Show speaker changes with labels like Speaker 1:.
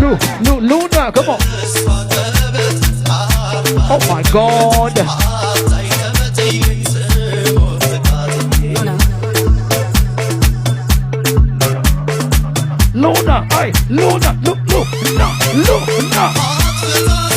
Speaker 1: Lu, Lu, Luna, come on. Oh my God. Luna, hey, Luna, Lu, Luna, Luna.